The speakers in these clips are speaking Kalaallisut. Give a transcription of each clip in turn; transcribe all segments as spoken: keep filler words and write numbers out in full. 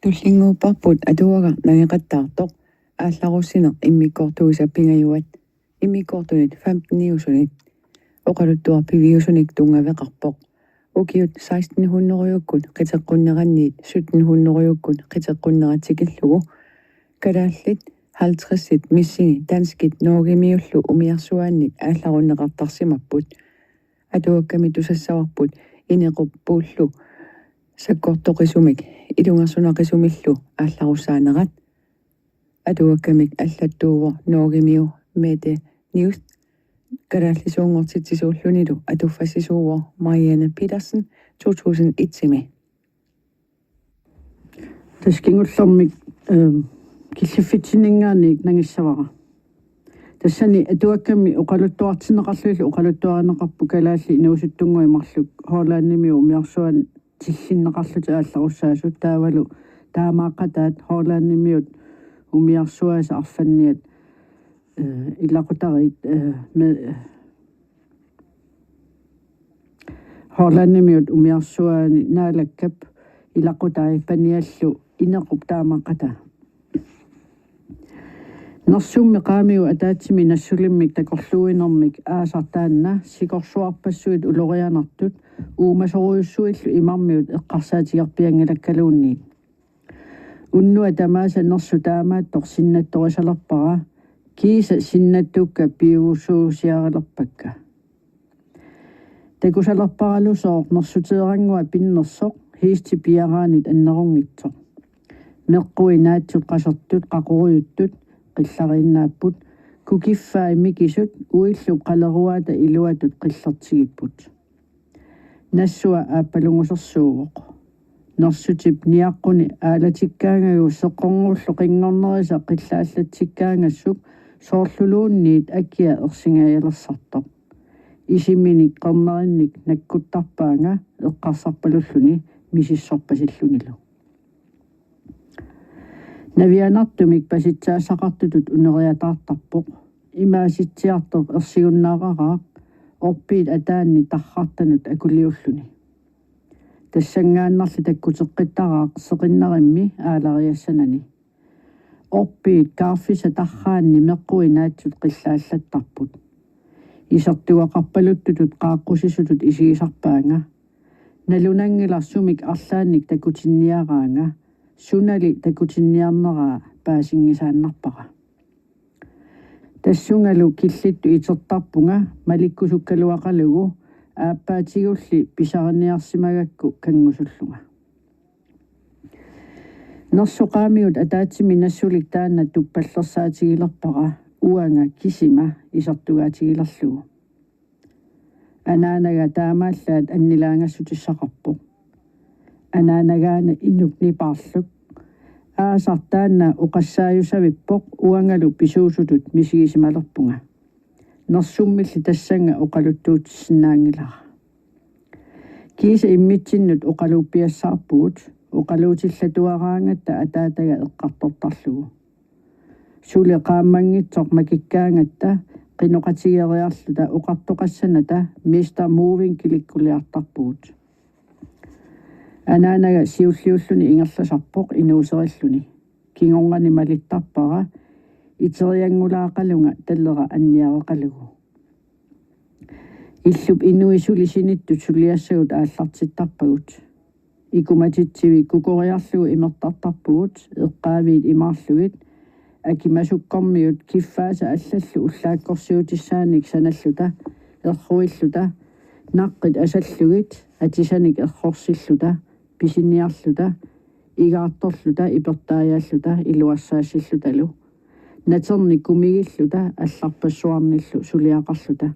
Tullinnguupparput atuagaq nangeqattaartoq, aallarussineq immikkoortuisa pingajuat, immikkoortunit femteniusunit. Oqaluttuaq piviusunik tunngaveqarpoq. Ukiut seksten hundredekkut qiteqqunneranniit sytten hundredekkut qiteqqunnerat tikillugu kalaallit halvtredsit missini danskit norgemiullu umiarsuaannit aallarunneqartarsimapput. Atuakkami tusassavarput Inequp Puullu sakkortoqisumik ilungersunaqisumillu aallarussaanerat. Atuakkamik allattuuvoq norgemiu Mette Newth, kalaallisuunngortitsisuullunilu atuffassisuuvoq Marianne Petersen to tusind et-imi. Tassa kingullermik, øhm, killiffitsinninngaanniit nangissavara. Tassani atuakkami oqaluttuartinneqarlugillu oqaluttuarineqarput kalaallit inuusuttunnguit marluk Hollandimiut umiarsuaannit tillinneqarlutik aallarussaasut, taavalu taamaaqqataat Hollandimiut umiarsuaasa arfanniat, øh, ilaqutariit, øh, me-, Hollandimiut umiarsuaani Naalakkap ilaqutai paniallu Inequp taamaaqqataa. Nersummi qaamigut ataatsimi nassulimmik takorluuinermik aasaq taanna sikorsuarpassuit ulorianartut uumasorujussuillu imarmiut eqqarsaatigerpianngilakkaluunniit. Unnuaq tamaasa nersut taamaattoq sinnattorisalerpara, kiisa sinnattukka piviusuusiaralerpakka. Takusalerparalusooq nersuteerannguaq pinnersoq hiisti piaraanit annerunngitsoq. Meqqui naatsut qasertut qaqorujuttut qillariinnaapput, kukiffai mikisut uillup qaleruaata iluatut qillertigipput. Nassua aappalungusersuuvoq. Nersutip niaqquni aalatikkaangagu seqorngullu qinngornerisa qillaallatsikkaangassuk soorluluunniit akia ersingajalersartoq. Isiminik qernerinnik nakkuttarpaanga eqqarsarpalulluni misissorpasillunilu. Navianartumik pasitsaassaqartutut uneriataartarpoq. Imaasitsiartoq ersigunnaararaaq orpiit ataanni tarrartanut akuliulluni. Tassanngaannarli takkuteqqittaraaq seqinnerimmi aalariassanani. Orpiit kaarfissat tarraanni meqqui naatsut qillaallattarput. Isertugaqarpaluttutut qaaqqusisutut isigisarpaanga. Nalunanngilaq sumik arlaannik takutinniaraanga, sunali takutinniarneraa paasinngisaannarpara. Tassungalu killittut itertarpunga malikkusukkaluaqalugu, aappaatigulli pisariniarsimagakku kanngusullunga. Nersoq qaamigut ataatsimi nassulik taanna tuppallersaatigilerpara uanga kisima isertugaatigilerlugu. Anaanaga taamaallaat annilaangassutissaqarpoq. Anaanagaana inuk nipaarluk. Aasaq taanna oqassaajusavippoq uangalu pisuusutut misigisimalerpunga. Nersummilli tassannga oqaluttuutissinnaanngilara. Kiisa immitsinnut oqaluuppiassaarpugut, oqaluutillatuaraangatta ataataga eqqartortarlugu. Suli qaammanngitsoq makikkaangatta qinoqatigeriarluta oqartoqassanata Mister Mowinkiliikkuliartarpugut. Anaanaga siulliulluni ingerlasarpoq inuuserilluni. Kingornani malittarpara iterianngulaaqalunga talera anniareqalugu. Illup inui suli sinittut suliassagut aallartittarpagut. Ikumatitsivik kukoriarlugu imertartarpugut, eqqaaviit imaarlugit, akimasukkormiut kiffaasa allallu ullaakkorsiutissaanik sanalluta, erruilluta, naqqit asallugit, atisanik errorsilluta, pisiniarluta, igaartorluta, ipertaajaalluta, iluarsaassillutalu. Naternik kumigilluta, allarpassuarnillu suliaqarluta.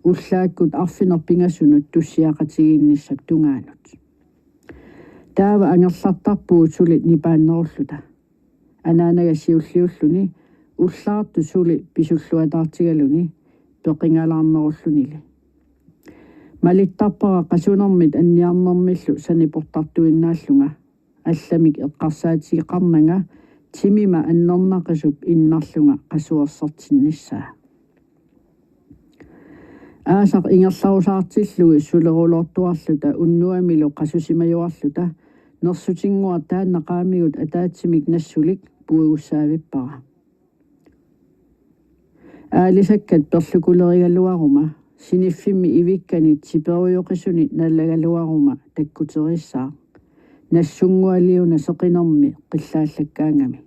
Ullaakkut arfineq-pingasunut tussiaqatigiinnissap tungaanut. Taava angerlartarpugut suli nipaannerulluta. Anaanaga siulliulluni ullaartut suli pisulluataartigaluni peqingalaarnerullunili. Malittarpara qasunermit anniarnermillu saniportartuinnaallunga. Allamik eqqarsaatigeqarnanga timima annernaqisup innarlunga qasuersertinnissaa. Aasaq ingerlarusaartillugit suleruloortuarluta unnuamilu qasusimajuarluta Nersutinnguaq taanna qaamigut ataatsimik nassulik puigussaavippara. Aalisakkat perlukulerigaluaruma siniffimmi ivikkani tiperujoqisuni nalagaluaruma takkuterissaaq. Nassunngualiuna seqinermi qillaallakkaangami.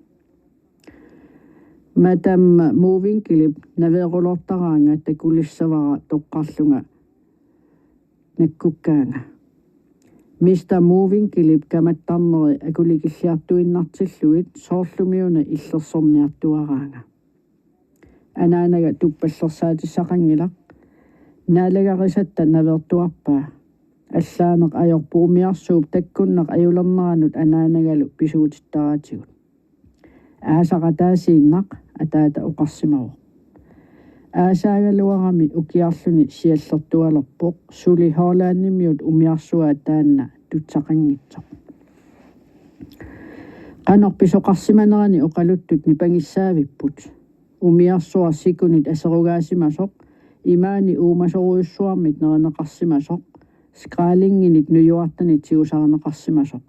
Madam Mowinckelip naveerulortaraanga takulissavara toqqarlunga nakkukkaanga. Mister Mowinckelip kamattarneri akulikilliartuinnartillugit soorlumiuna illersorniartuaraanga. Anaanaga tuppallersaatissaqanngilaq. Naalagarisatta naveertuarpaa. Allaaneq ajorpoq umiarsuup takkunnaq ajulerneranut anaanagalu pisuutittaraatigut. Aasaq ataasiinnaq, ataata oqarsimavoq. Aasaagaluarami ukiarluni siallertualerpoq suli Hollandimiut umiarsuaat taanna tutsaqanngitsoq. Qanoq pisoqarsimanerani oqaluttut nipangissaavipput. Umiarsuaq sikunit aserugaasimasoq, imaani uumasorujussuarmit nerineqarsimasoq, skraalinginit nujuartanit tigusarineqarsimasoq.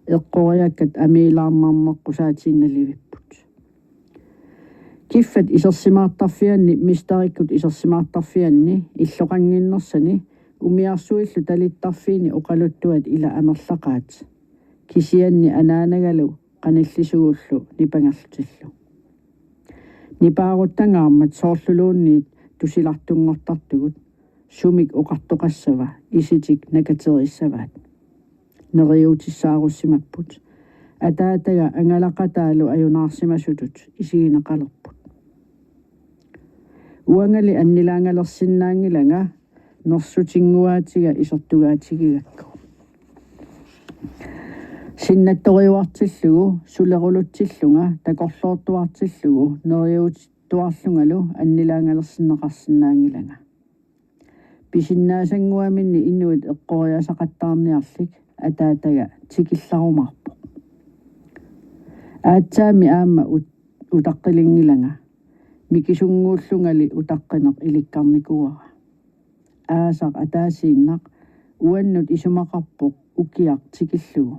Eqqoriakkat amiilaarnarneqqusaatiinnalivipput. Kiffat isersimaartarfianni, misterikkut isersimaartarfianni, illoqannginnersani, umiarsuillu talittarfiini oqaluttuat ila amerlaqaat. Kisianni anaanagalu qanillisugullu nipangerlutillu. Nipaaruttangaarmat soorluluunniit tusilartunngortartugut, sumik oqartoqassava, isitik nakaterissavaat. Neriuutissaarussimapput. Ataataga angalaqataalu ajunaarsimasutut isigineqalerput. Uangali annilaangalersinnaanngilanga nersutinnguaatiga isertugaatigigakku. Sinnattoriuartillugu, sulerulutsillunga, takorloortuartillugu, neriuutittuarlungalu annilaangalersinneqarsinnaanngilanga. Pisinnaasannguaminni inuit eqqoriasaqattaarniarlik ataataga tikillarumaarpoq. Aatsaammi aamma ut-, utaqqilinngilanga. Mikisunnguullungali utaqqineq ilikkarnikuuara. Aasaq ataasiinnaq uannut isumaqarpoq ukiaq tikillugu.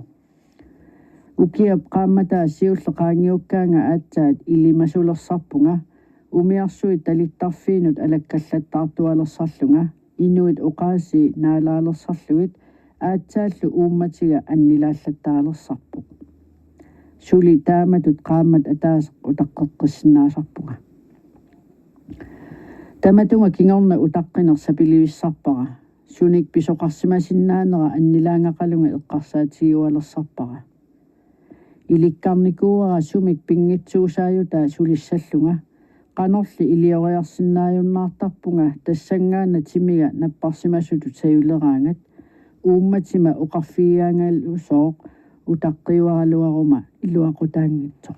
Ukiap qaammataa siulleq qaangiukkaanga aatsaat ilimasulersarpunga, umiarsuit talittarfiinut alakkallattaartualersarlunga, inuit oqaasii naalaalersorlugit aatsaallu uummatiga annilaallattaalersarpoq. Suli taamatut qaammat ataaseq utaqqeqqissinnaasarpunga. Tamatunga kingorna utaqqineq sapilivissarpara, sunik pisoqarsimasinnaanera annilaangaqalunga eqqarsaatigiualersarpara. Ilikkarnikuuara sumik pinngitsuusaajutaa sulissallunga, qanorli ilioriarsinnaajunnaartarpunga tassanngaannaq timiga napparsimasutut sajuleraangat, uummatima oqarfigigaangalusooq utaqqiuaraluaruma iluaqutaanngitsoq.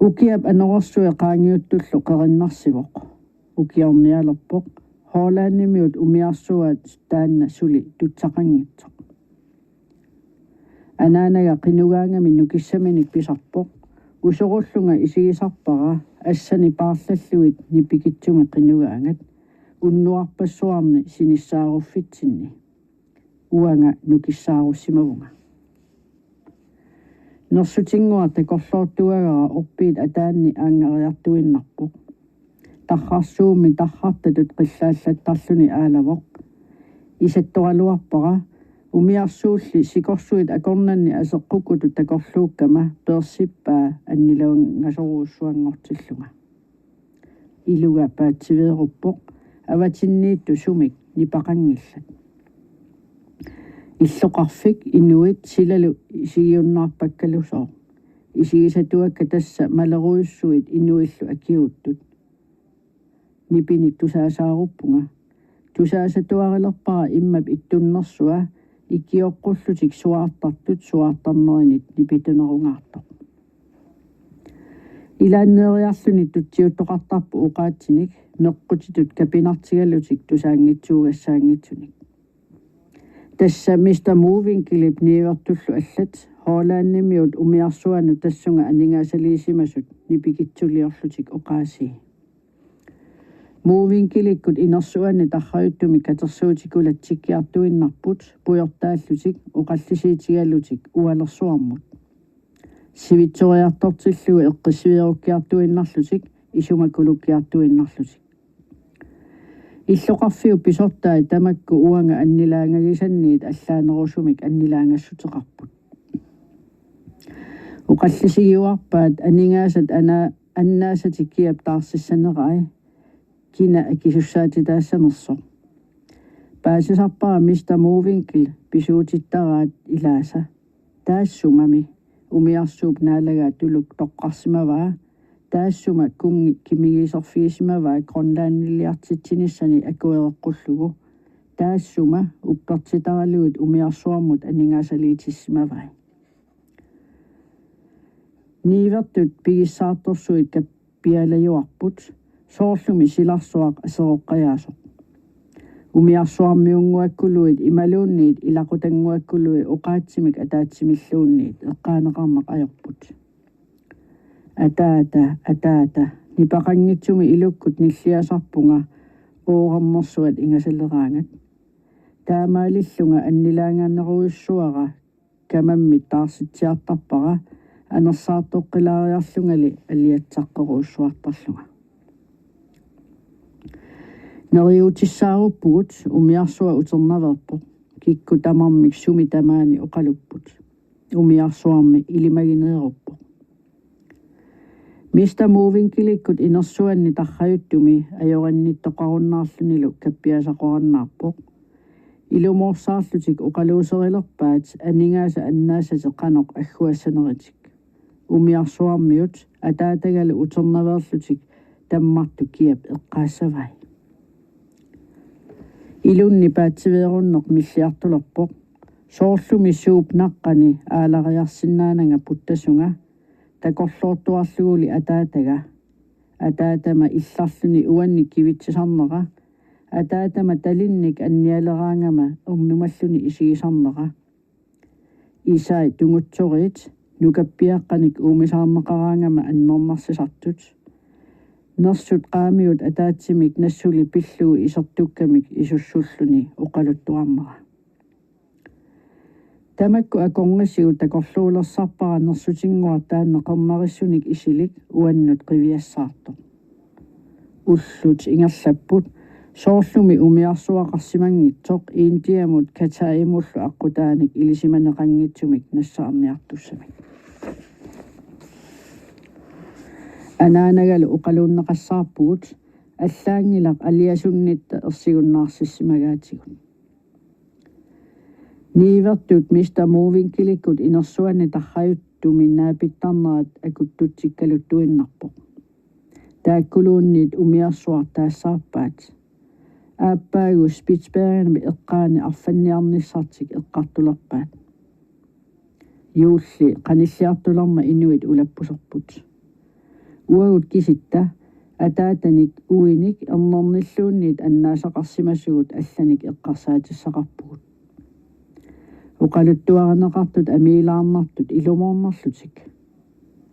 Ukiap anorersui qaangiuttullu qerinnarsivoq. Ukiornialerpoq. Hollandimiut umiarsuaat taanna suli tutsaqanngitsoq. Anaanaga qinugaangami nukissaminik pisarpoq. Usorullunga isigisarpara assani paarlallugit nipikitsumik qinugaangat unnuarpassuarni sinissaaruffitsinnit. Uanga nukissaarussimavunga. Nersutinnguaq takorloortuagara orpiit ataanni aanngariartuinnarpoq. Tarrarsuummi tarrartatut qillaallattarluni aalavoq. Isattoraluarpara umiarsuulli sikorsuit akornanni aseqqukkutut takorluukkama peersippaa annilaangasorujussuanngortillunga. Iluga paatsiveeruppoq avatinniittut sumik nipaqanngillat. Illoqarfik inuit silalu isigiunnaarpakkalusooq. Isigisatuakka tassa malerujussuit inuillu akiuuttut. Nipinik tusaasaaruppunga. Tusaasatuarilerpara immap ittunnersua ikioqqullutik suaartartut suaartarnerinit nipitunerungaartoq. Ilaanneeriarluni tutsiuttoqartarpoq oqaatsinik meqqutitut kapinartigalutik tusaanngitsuugassaanngitsunik. Tassa Mister Mowinckelip niuertullu allat Hollandimiut umiarsuanut tassunga aningaasaliisimasut nipikitsuliorlutik oqaasii. Mowinkelikkut inersuanni tarrajuttumi katersuutikulatikkiartuinnarput pujortaallutik oqallisiitigalutik ualersuarmut. Sivitsoriartortillugu eqqissiviarukkiartuinnarlutik isumakulukkiartuinnarlutik. Illoqarfiup pisortai tamakku uanga annilaangagisanniit allaanerusumik annilaangassuteqarput. Oqallisigiuarpaat aningaasat ana-, annaasatik kiap taarsissanerai, kina akisussaatitaassanersoq. Paasisarpara Mister Mowinkel pisuutittaraat ilaasa: Taassumami umiarsuup naalagaa tuluk toqqarsimavaa, taassuma kunngi kimigiiserfigisimavaa Grønlandiliartitsinissani akuereqqullugu, taassuma uppertitaralugit umiarsuarmut aningaasaliitissimavai. Niuertut pigissaartorsuit kappialajuarput, soorlumi silarsuaq aseroqqajaasoq. Umiarsuarmiunnguakkuluit imaluunniit ilaqutannguakkului oqaatsimik ataatsimilluunniit eqqaaneqarneq ajorput. Ataata, ataata, nipaqanngitsumik ilukkut nilliasarpunga oorarnersuat ingasaleraangat. Taamaalillunga annilaanganerujussuara kamammit taarsitsiartarpara, anersaartoqqilaariarlungali aliatsaqqerujussuartarlunga. Neriuutissaaruppugut, umiarsuaq uternaveerpoq. Kikkut tamarmik sumi tamaani oqalupput. Umiarsuarmi ilimagineeruppoq. Mister Mowinkelikkut inersuanni tarrajuttumi ajorinnittoqarunnaarlunilu kappiasaqarannaarpoq. Ilumoorsaarlutik oqaluuserilerpaat aningaasat annaasatik qanoq agguassaneritik. Umiarsuarmiut ataatagalu uternaveerlutik tammartut kiap eqqaassavai. Ilunni paatsiveerunneq milliartulerpoq. Soorlumi suup naqqani aalariarsinnaananga puttasunga, takorloortuarluguli ataataga. Ataatama illarluni uannik kivitsisarnera. Ataatama talinnik annialeraangama ernumalluni isigisarnera. Isai tungutsorit nukappiaqqanik uumisaarneqaraangama annernarsisartut. Nersut qaamigut ataatsimik nassuli pillugu isertukkamik isussulluni oqaluttuarnera. Tamakku akornasigut takorluulersarpara nersutinnguaq taanna qernarissunik isilik uannut qiviassaartoq. Ullut ingerlapput, soorlumi umiarsuaqarsimanngitsoq Indiamut Qatarimullu aqqutaanik ilisimaneqanngitsumik nassaarniartussamik. Anaanagalu oqaluunneqassaarpugut, allaanngilaq aliasunnitta ersigunnaarsisimagaatigut. Niuertut Mister Mowinkelikkut inersuanni tarrajuttumi naapittarnerat akuttutsikkaluttuinnarpoq. Taakkuluunniit umiarsuaq taassaarpaat. Aappaagu Spitsbergenimi eqqaani arfanniarnissartik eqqartulerpaat. Juulli qanilliartulermat inuit ulappuserput. Uagut kisitta ataatanik uinik ernernilluunniit annaasaqarsimasugut allanik eqqarsaatissaqarpugut. Oqaluttuarineqartut amiilaarnartut ilumoornerlutik.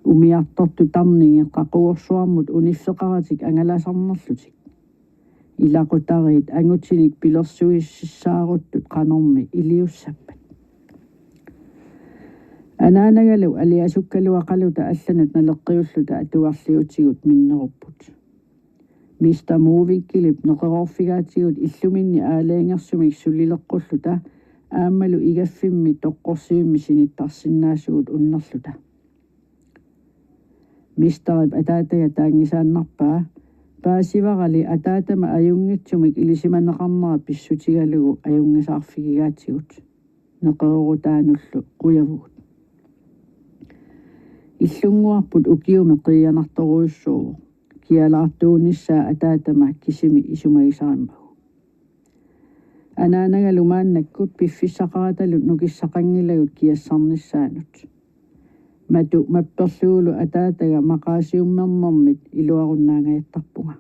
Umiartortut tarningi qaqugorsuarmut uniffeqaratik angalasarnerlutik. Ilaqutariit angutinik pilersuisissaaruttut qanormi iliussappat. Anaanagalu aliasukkaluaqaluta allanut naleqqiulluta atugarliutigut minnerupput. Mister Mowinkelip neqeroorfigaatigut illuminni aalajangersumik sulileqqulluta aammalu igaffimmi toqqorsivimmi sinittarsinnaasugut unnerluta. Misterip ataataga taanngisaannarpaa, paasivarali ataatama ajunngitsumik ilisimaneqarnera pissutigalugu ajunngisaarfigigaatigut. Neqeroorutaanullu qujavugut. Illunnguarput ukiumi qiianartorujussuuvoq. Kialaartuunissaa ataatama kisimi isumagisarimmagu. Anaanagalu maannakkut piffissaqaratalu nukissaqanngilagut kiassarnissaanut. Matu mapperlugulu ataataga maqaasiummernermit iluarunnaangajattarpunga.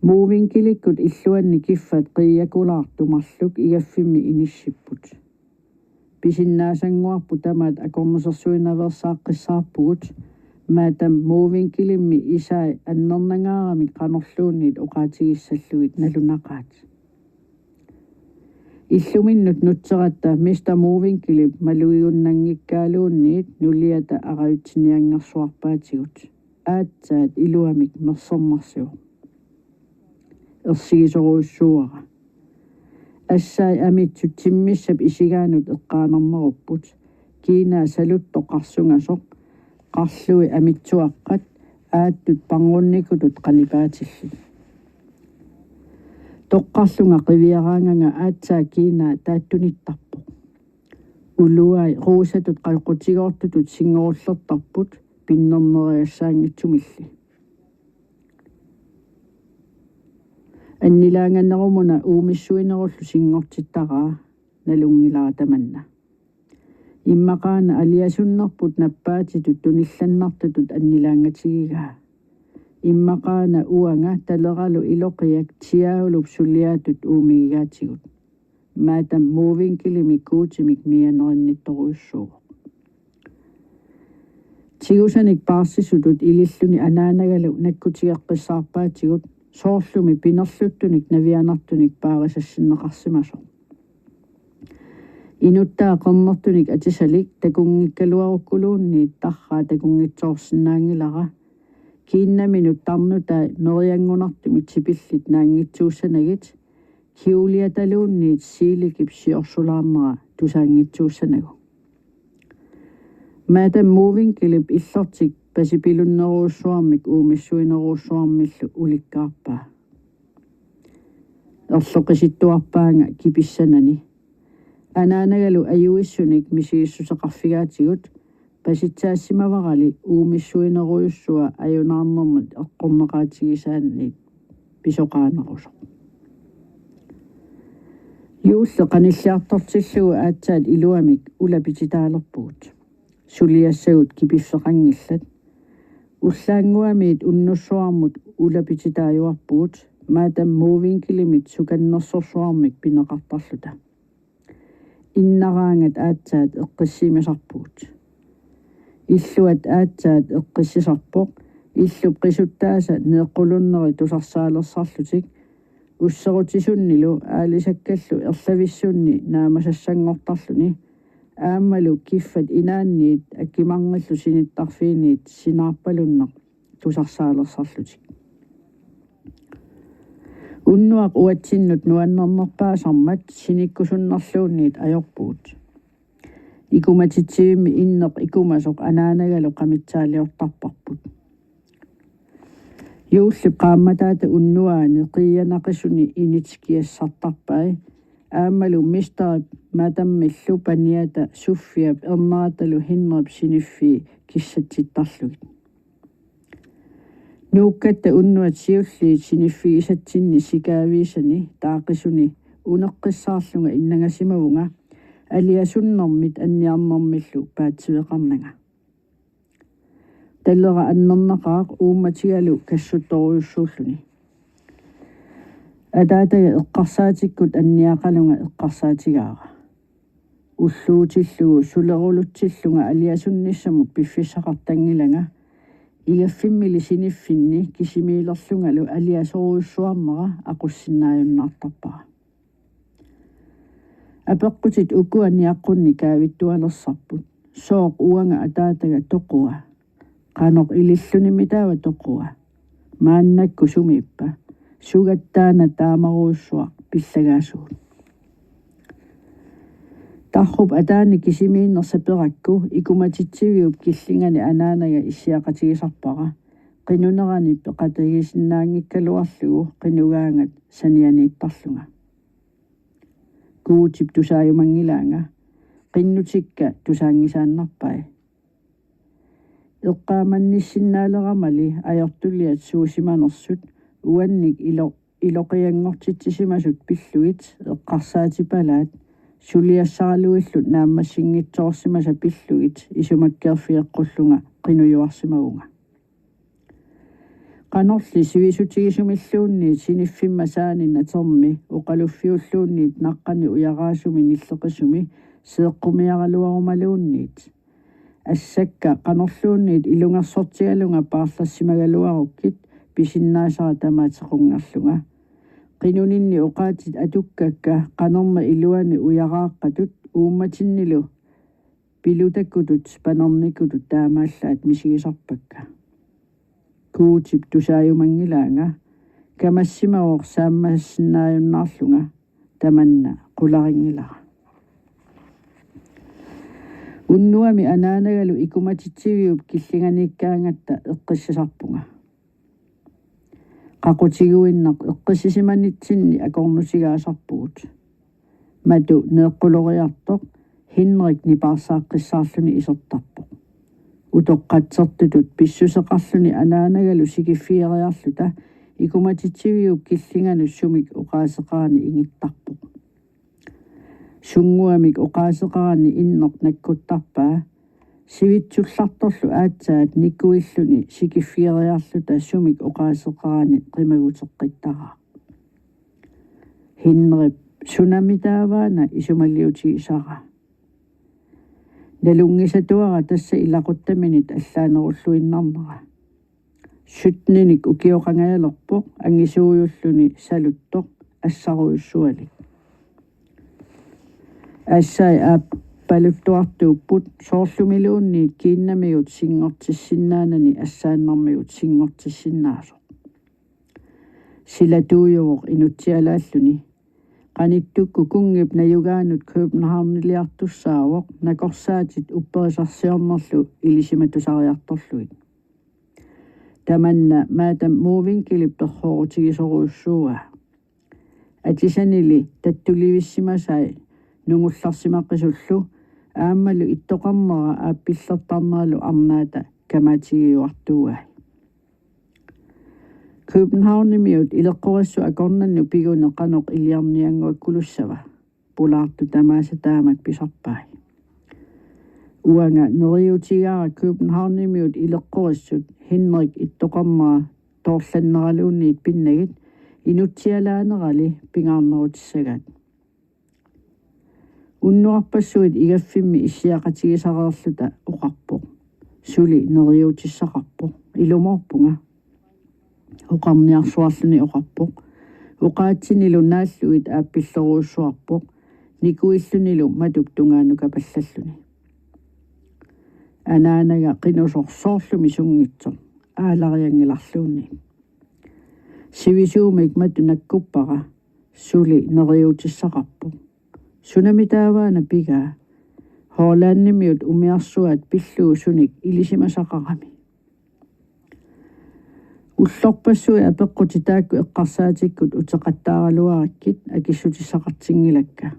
Mowinkelikkut illuanni kiffat qiiakulaartut marluk igaffimmi inissipput. Pisinnaasannguarput tamaat akornusersuinaveersaaqqissaarpugut. Madam Mowinckelimmi isai annernangaaramik qanorluunniit oqaatigissallugit nalunaqaat. Illuminnut nutseratta Mister Mowinckelip malugigunnanngikkaaluunniit nuliata arajutsinianngersuarpaatigut. Aatsaat iluamik mersernarsivoq. Ersigisorujussuuara. Assai amitsut timmissap isigaanut eqqaanarnerupput. Kiinaa saluttoq qarsungasoq, qarlui amitsuaqqat, aattut pangunnikutut qalipaatillit. Toqqarlunga qiviaraanganga aatsaat kiinaa taattunittarpoq. Uluai ruusatut qaqutigoortutut singorullertarput pinnerneriassaanngitsumilli. Annilaanganerumuna uumissuinerullu singortittaraa nalunngilara tamanna. Immaqaana aliasunnerput nappaatitut tunillannartutut annilaangatigigaa. Immaqaana uanga taleralu iloqiak Tiaulup suliaatut uumigigaatigut. Madam Mowinckelimik Guutimik mianerinnittorujussuuvoq. Tigusanik paarsisutut ililluni anaanagalu nakkutigeqqissaarpaatigut soorlumi pinerluttunik navianartunik paarisassinneqarsimasoq. Inuttaa qernertunik atisalik takunngikkaluarukkuluunniit tarraa takunngitsoorsinnaanngilara. Kiinnaminut tarnutai merianngunartumik tipillit naanngitsuussanagit, kjoliataluunniit silikip siorsulaarnera tusaanngitsuussanagu. Madam Mowinckelip illortik pasipilunnerujussuarmik uumissuinerujussuarmillu ulikkaarpaa. Erloqisittuarpaanga kipissanani. Anaanagalu ajuissunik misigissuseqarfigaatigut, pasitsaasimavarali uumissuinerujussua ajunaarnermut eqqorneqaatigisaanniit pisoqaanerusoq. Juulli qanilliartortillugu aatsaat iluamik ulapititaalerpugut. Suliassagut kipiffeqanngillat. Ullaannguamiit unnussuarmut ulapititaajuarpugut, Madam Mowinckelimit sukannersorsuarmik pineqartarluta. Innaraangat aatsaat eqqissimisarpugut. Illuat aatsaat eqqissisarpoq, illup qisuttaasa neeqqulunneri tusarsaallersarlutik, usserutisunnilu aalisakkallu erlavissunni naamasassanngortarluni, aammalu kiffat inaanniit akimarngillu sinittarfiiniit sinaarpalunneq tusarsaallersarlutik. Unnuaq uatsinnut nuannernerpaasarmat sinikkusunnerluunniit ajorpugut. Ikumatitsivimmi inneq ikumasoq anaanagalu qamitsaaliortarparput. Juullip qaammataata unnuaani qiianaqisuni init kiassartarpai, aammalu misterip madammillu paniata Sofiap erneratalu Henrip siniffii kissatsittarlugit. Nuukkatta unnuat siulliit siniffigisatsinni sikaaviisani taaqisuni uneqqissaarlunga innangasimavunga aliasunnermit anniarnermillu paatsiveqarnanga. Talera annernaqaaq uummatigalu kassuttorujussuulluni. Ataataga eqqarsaatikkut anniaqalunga eqqarsaatigaara. Ulluutillugu sulerulutsillunga aliasunnissamut piffissaqartanngilanga, igaffimmili siniffinni kisimiilerlungalu aliasorujussuarnera aqussinnaajunnaartarpara. Apeqqutit ukua niaqqunni kaavittualersarput: Sooq uanga ataataga toqua? Qanoq ilillunimi taava toqua? Maannakkut sumiippa? Sugattaana taamarujussuaq pillagaasugut? Tarrup ataani kisimiinnersa perakku ikumatitsiviup killingani anaanaga issiaqatigisarpara, qinunerani peqatagisinnaanngikkaluarlugu qinugaangat sanianiittarlunga. Guutip tusaajumanngilaanga, qinnutikka tusaanngisaannarpai. Eqqaamannissinnaaleramali ajortuliat suusimanersut uannik ilo-, iloqianngortitsisimasut pillugit eqqarsaatipalaat, suliassaraluillu naammassinngitsoorsimasa pillugit isumakkeerfigeqqullunga qinujuarsimavunga. Qanorli sivisutigisumilluunniit siniffimma saani natermi oqaluffiulluunniit naqqani ujaraasumi nilleqisumi seeqqumiaraluarumaluunniit. Assakka qanorluunniit ilungersortigalunga paarlassimagaluarukkit pisinnaasara tamaat sequnngerlunga. Qinuninni oqaatsit atukkakka qanerma iluani ujaraaqqatut uummatinnilu pilutakkutut panernikkutut taamaallaat misigisarpakka. Guutip tusaajumanngilaanga, kamassimavoq saammasinnaajunnaarlunga, tamanna qularinngilara. Unnuami anaanagalu ikumatitsiviup killinganiikkaangatta eqqissisarpunga. Qaqutiguinnaq eqqissisimanitsinni akornutigaasarpugut. Matu neeqquloriartoq Henrik nipaarsaaqqissaarluni isertarpoq. Utoqqatsertutut pissuseqarluni anaanagalu sikiffigeriarluta ikumatitsiviup killinganut sumik oqaaseqarani ingittarpoq. Sunnguamik oqaaseqarani inneq nakkuttarpaa. Sivitsullartorlu aatsaat nikuilluni sikiffigeriarluta sumik oqaaseqarani qimaguteqqittaraaq. Henrip sunami taavaana isumaliutigisara. Nalunngisatuara tassa ilaquttaminit allaanerulluinnarnera. Syttenik ukioqangajalerpoq, angisuujulluni saluttoq assarujussualik. Assai aappaluttuartuupput soorlumiluunniit kiinnamigut sinngortissinnaanani assaannarmigut sinngortissinnaasoq. Silatuujuvoq inutsialaalluni. Qanittukkut kunngip najugaanut Københavniliartussaavoq nakorsaatit upperisarsiornerlu ilisimatusariartorlugit. Tamanna Madam Mowinckelip perroorutigisorujussuuaa. Atisanili tattulivissimasai nungullarsimaqisullu aammalu ittoqarnera aappillertarneralu arnaata kamaatigiuartuuai. Københavnimiut ileqqorissut akornannut piguni qanoq iliarniannguakkulussava? Pulaartoq tamaasa taamak pisarpai. Uanga neriuutigaara Københavnimiut ileqqorissut Henrik ittoqarnera toorlanneraluunniit pinnagit inutsialaanerali pingaarnerutissagaat. Unnuarpassuit igaffimmi issiaqatigisareerluta oqarpoq: Suli neriuutissaqarpoq. Ilumoorpunga. Oqarniarsuarluni oqarpoq: Oqaatsinilu naallugit aappillerujussuarpoq, nikuillunilu matup tungaanukapallalluni. Anaanaga qinusoq soorlumi sunngitsoq aalarianngilarluunniit. Sivisuumik matu nakkuppara, suli neriuutissaqarpoq. Sunami taavaana pigaa? Hollandimiut umiarsuaat pillugu sunik ilisimasaqarami? Ullorpassuit apeqqutit taakku eqqarsaatikkut uteqattaaraluarikkit akissutissaqartinngilakka.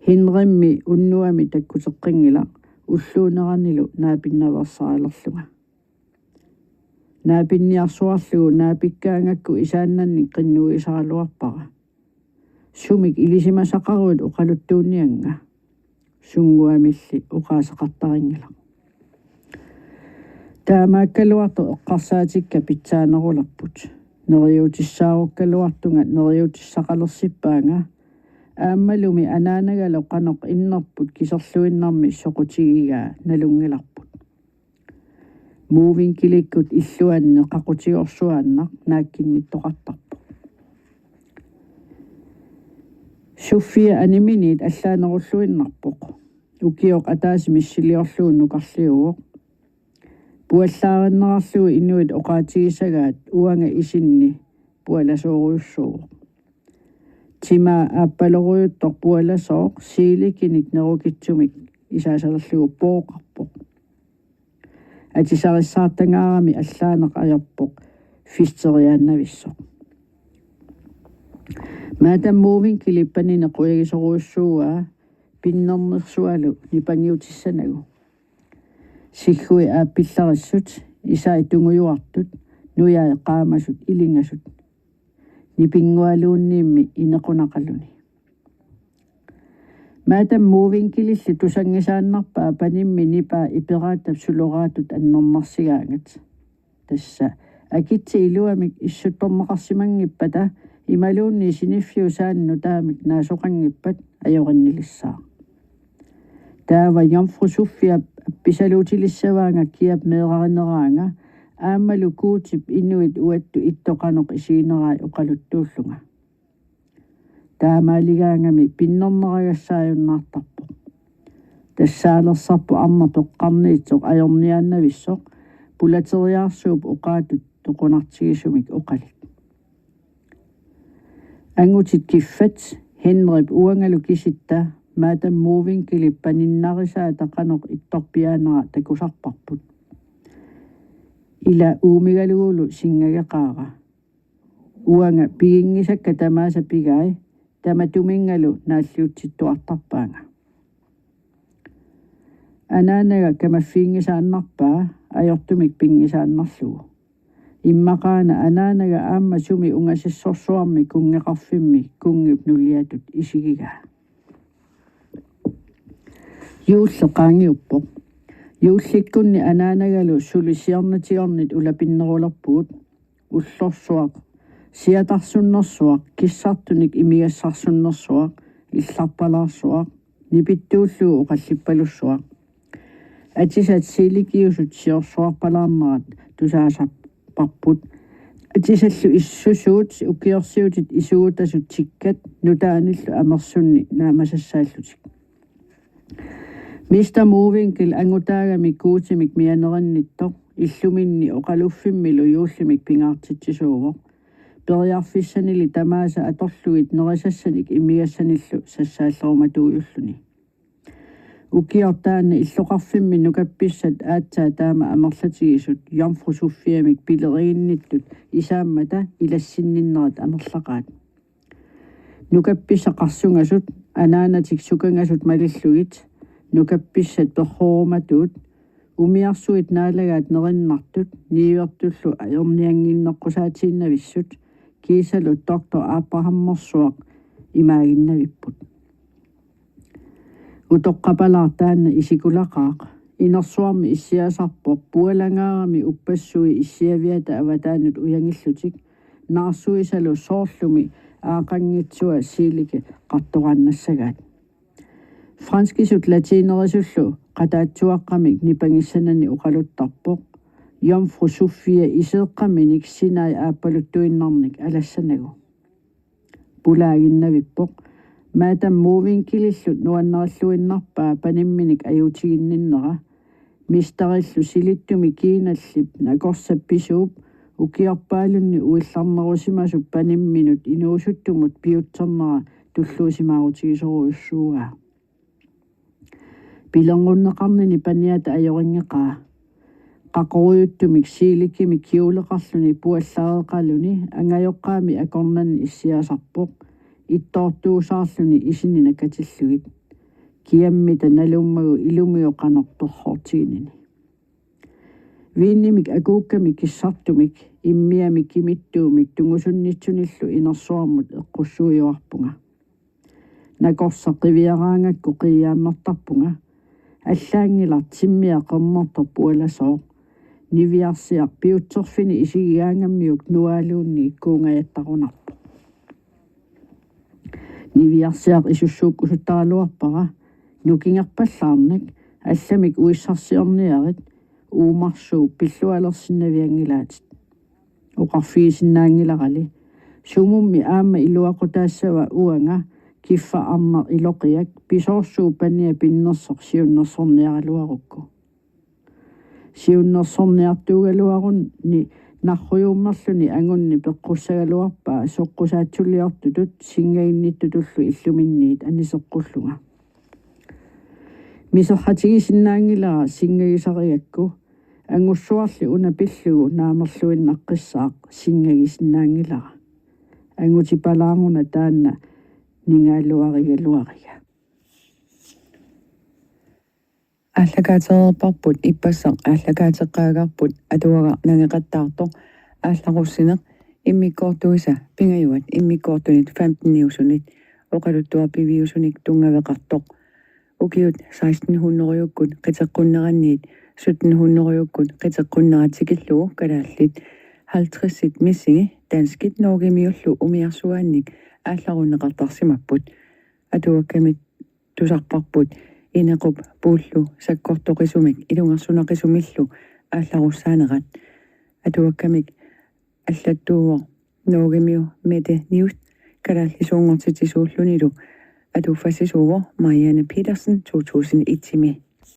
Henrimmi unnuami takkuteqqinngilaq ulluuneranilu naapinnaveersaralerlunga. Naapinniarsuarlugu naapikkaangakku isaannannik qinnuigisaraluarpara. Sumik ilisimasaqaruit oqaluttuunniannga? Sunnguamilli oqaaseqartarinngilaq. Taamaakkaluartoq eqqarsaatikka pitsaanerulerput. Neriuutissaarukkaluartunga neriuutissaqalersippaanga, aammalumi anaanagalu qanoq innerput kiserluinnarmi soqutigigaa nalunngilarput. Mowinckellikkut illuanni qaqutigorsuaannaq naakkinnittoqartarpoq. Sofia animiniit allaanerulluinnarpoq. Ukioq ataaseq missiliorlugu nukarliuvoq. Puallaarinnerarlugu inuit oqaatigisagaat uanga isinni pualasoorujussuuvoq. Timaa aappalorujuttoq pualasooq siilikinik nerukitsumik isaasalerlugu pooqarpoq. Atisarissaartangaarami allaaneq ajorpoq fisteriaannavissoq. Madam Mowinckelip panini qujagisorujussuuaa pinnernersualu nipangiutissanagu. Siggui aappillarissut, isai tungujuartut, nujai qaamasut ilingasut. Nipinngualuunniimmi inequnaqaluni. Madam Mowinckelilli tusanngisaannarpaa panimmi nipaa iperaatap soloraatut annernarsigaangat. Tassa akitsit iluamik issuttorneqarsimanngippata imaluunniit siniffiup saanut nutaamik naasoqanngippat ajorinnilissaaq. Taava Jomfru Sofiap Appisaluutilissavaanga kiap meerariineraanga aammalu Guutip inuit uattut ittoq qanoq isiginerai oqaluttuullunga. Taamaaligaangami pinnerneragassaajunnartarpoq. Tassaalersarpoq arnaq peqqarniitsoq ajorniaannavissoq, pulateriaarsuup oqaatut toqunartigisumik oqalik. Angutit kiffat, Henrip uangalu kisitta, Madam Mowinckelip paninnarisaata qanoq ittorpiaanera takusarparput. Ila uumigalugulu singageqaara. Uanga piginngisakka tamaasa pigai, tamatuminngalu naalliutsittuartarpaanga. Anaanaga kamaffiginngisaannarpaa ajortumik pinngisaannarlugu. Immaqaana anaanaga aamma sumi ungasissorsuarmi kunngeqarfimmi kunngip nuliatut isigigaa. Juulli qaangiuppoq. Juullikkunni anaanagalu suli siornatigornit ulapinnerulerpugut. Ullorsuaq, siatarsunnersuaq, kissartunik imigassarsunnersuaq, illarpalaarsuaq, nipittuullugu oqallippalussuaq. Atisat siilikiusut siorsuarpalaarnerat tusaasarparput. Atisallu issusuut ukiorsiutit isugutasut tikkat nutaanillu amersunni naamasassaallutik. Mister Mowinckel angutaagami Guutimik mianerinnittoq illuminni oqaluffimmilu juullimik pingaartitsisuuvoq. Periarfissanili tamaasa atorlugit nerisassanik imigassanillu sassaallerumatuujulluni. Ukioq taanna illoqarfimmi nukappissat aatsaat taama amerlatigisut Jomfru Sofiamik pileriginnittut isaammata ilassinninnerat amerlaqaat. Nukappissat qarsungasut, anaanatik sukangasut malillugit, nukappissat perrorumatuut, umiarsuit naalagaat nerinnartut, niuertullu ajorniannginneqqusaatiinnavissut, kiisalu doktor Abrahammersuaq imaaginnavipput. Utoqqapalaaq taanna isikulaqaaq. Inersuarmi issiasarpoq pualangaarami uppassui issiaviata avataanut ujangillutik, naarsuisalu soorlumi aaqanngitsua siiliki qartoraannassagaat. Franskisut latiinerisullu qataatsuaqqamik nipangissanani oqaluttarpoq Jomfru Sofia iseeqqaminik sinai aappaluttuinnarnik alassanagu. Pulaaginnavippoq. Madam Mowinckelillu nuannarilluinnarpaa panimminik ajuutiginninnera. Misterillu silittumi kiinallip nakorsap pisuup ukiorpaalunni uillarnerusimasup panimminut inuusuttumut piutsernera tulluusimaarutigisorujussuugaa. Pilerunneqarnini paniata ajorinngeqaa. Qaqorujuttumik siilikimik kjoleqarluni puallareqaluni angajoqqaami akornanni issiasarpoq. Ittoortuusaarluni isini nakatillugit. Kiammita nalummagu ilumiu qanoq perrortiginini. Viinimik akuukkamik kissartumik, immiamik kimittuumik tungusunnitsunillu inersuarmut eqqussuiuarpunga. Nakorsaq qiviaraangakku qiiaammertarpunga. Allaanngilaq timmiaq qernertoq pualasooq. Niviarsiaq piutserfini isigigaangamiuk nuaaluunniit kuungajattarunarpoq. Niviarsiaq isussuukkusuttaraluarpara, nukingerpallaarnak, allamik uissarsiorniarit, uumarsuup pillualersinnavianngilaatit. Oqarfigisinnaanngilarali. Sumummi aamma iluaqutaassava uanga, kiffa arnaq iloqiak, pisoorsuup pania pinnersoq siunnersorniaraluarukku. Siunnersorniartuugaluaruni narrujuummerluni angunni peqqussagaluarpaa soqqusaatsuliortutut singaginnittutullu illuminniit aniseqqullunga. Miserratigisinnaanngilara singagisarigakku, angussuarli una pillugu naamerluinnaqqissaaq singagisinnaanngilara. Angutipalaaruna taanna ningaaluarigaluariga. Aallakaatereerparput ippassaq aallakaateqqaagarput atuagaq nangeqattaartoq aallarussineq immikkoortuisa pingajuat immikkoortunit femteniusunit oqaluttuaq piviusunik tunngaveqartoq. Ukiut seksten hundredekkut qiteqqunneranniit sytten hundredekkut qiteqqunnerat tikillugu kalaallit halvtredsit missigi danskit norgemiullu umiarsuaannik aallarunneqartarsimapput. Atuakkamit tusarparput Inequp Puullu sakkortoqisumik ilungersunaqisumillu aallarussaanerat. Atuakkamik allattuuvoq Norgemiu Mette Newth kalaallisuunngortitsisuullunilu. Atuffassisuuvoq Marianne Petersen to tusind et-imi.